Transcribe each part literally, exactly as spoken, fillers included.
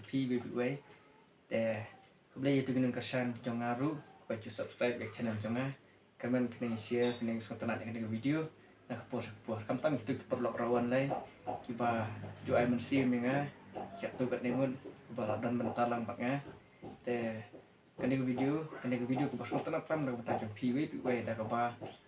phi wei phi wei. Te khublei ïa tu ki nongkyrshan jong nga ruh ba ju subscribe ïa ka channel jong nga. Kyrmen phin ïa share, phin ïa sngewtynnat ïa kane ka video na ka por sha ka por. Khamtam kito ki paralok rawan lei kiba ju ai mynsiem ïa nga, ïa tu katne ngut kiba la don bynta lang bad nga. Te kane ka video, kane ka video kaba sngewtynnat tam da ka bynta jong phi wei phi wei, da kaba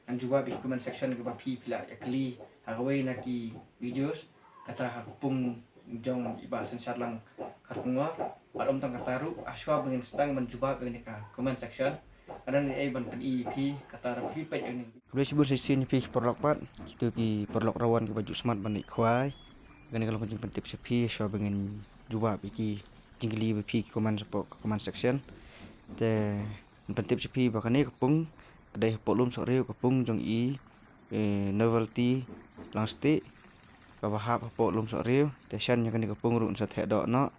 ngan jubab ïa ki comment section kaba phi phi la ïa kylli ha kawei na ki videos, kata ha ka pung jong i Bah Synshar Lang Kharkongor. Bad ym tang kata ruh, ha shuwa ba ngin sdang ban jubab ïa kane ka comment section, ka don ei ban pyni ïa phi, kata ruh phi peit ïa kane. Khublei shibun shisien ïa phi ki paralok pat, kito ki paralok rawan kiba ju smat ban leit khwai. Kane ka long ka jingpyntip sha phi, ha shuwa ba ngin jubab ïa ki jingkylli ba phi ki comment shapoh ka comment section. Te pyntip sha phi ba kane ka pung ka dei hapoh Lumsohriew, ka pung jong i, eh, Novelty Langstieh, kaba hap hapoh Lumsohriew. Te shen ïa kane ka pung ruh yn sa theh doh noh.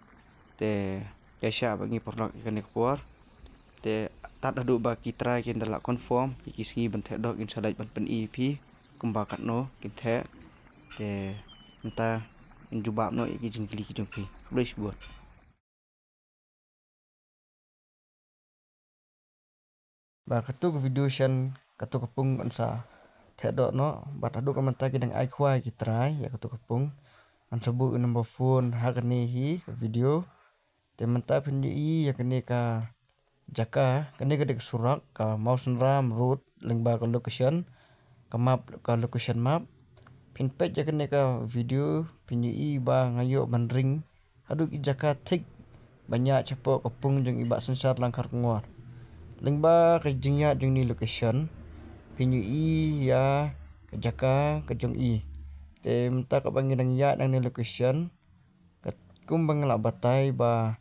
Te ïa shah ba ngi paralok ïa kane ka por. Te tad haduh ba ki trai kin da lah confirm ïa ki sngi ban theh doh, ngin sa leit ban pyni ïa phi kumba katno kin theh. Te mynta ngin jubab noh ïa ki jingkylli ki jong phi. Khublei shibun. Ba katu ka video shen katu ka pung yn sa theh doh noh, bad haduh ka mynta ki dang ai khwai ki trai ïa katu ka pung. Ngan sa buh ïa u number phone ha kane hi ka video. Te mynta phin ïohi ïa kane ka jaka, kane ka dei ka surok, ka Mawsynram Road, lyngba ka location, ka map, ka location map. Phin peit ïa kane ka video, phin ïohi ba nga ïoh ban ring haduh ki jaka thik ban ïaid shapoh ka pung jong i Bah Synshar Lang Kharkongor. Lyngba ka jingïaid jong ine i location, phin ïohi ïa ka jaka ka jong i. Te mynta kaba ngi dang ïaid nangne i location, ka kumba nga la batai ba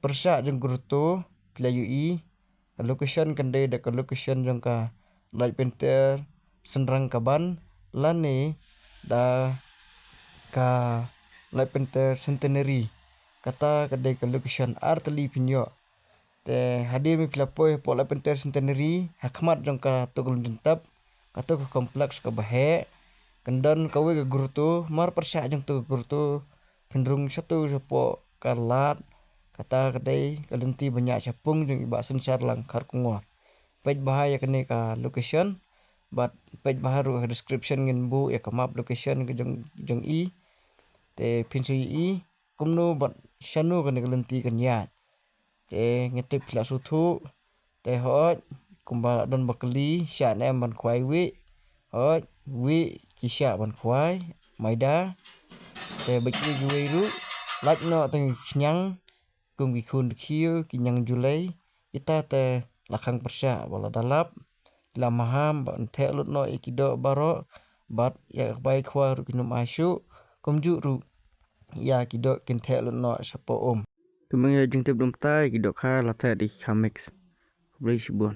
pyrshah jong grotto, phi la ïohi, ka location kan dei da ka location jong ka Light Painter Synrang Kaban, lane da ka Light Painter Centenary. Kata ka dei ka location, ar tylli phin ïoh. Te hadien ba phi la poi hapoh Light Painter Centenary, ha khmat jong katu ka lum jyntep, katu ka complex kaba heh, kan don kawei ka grotto, mar pyrshah jong katu ka grotto phin rung shatu shapoh ka lad, kata ka dei ka lynti ban ïaid sha pung jong i Bah Synshar Lang Kharkongor. Peit bha ïa kane ka location, bad peit bha ruh ha description ngin buh ïa ka map location ka jong, jong i. Te phin sa ïohi kumno bad shano kane ka lynti kan ïaid. Te nga tip phi la sngewthuh. Te hooid, kumba la don ba kylli, shah ne em ban khwai wieh. Hooid, wieh ki shah ban khwai, maida. Te bad kiwei kiwei ruh, lait noh tang ki khñiang, kum ki khun dkhiew, ki ñiang julei. Kita te la khang pyrshah ba lada lap, la maham ban theh lut noh ïa ki doh baroh, bad ïa ka bai khwai ruh kin ym ai shuh, kumjuh ruh ïa ki doh kin theh lut noh shapoh um. Kumba ngi ïoh jingtip lum tai, ki dohkha la theh da ki kha mix. Khublei shibun.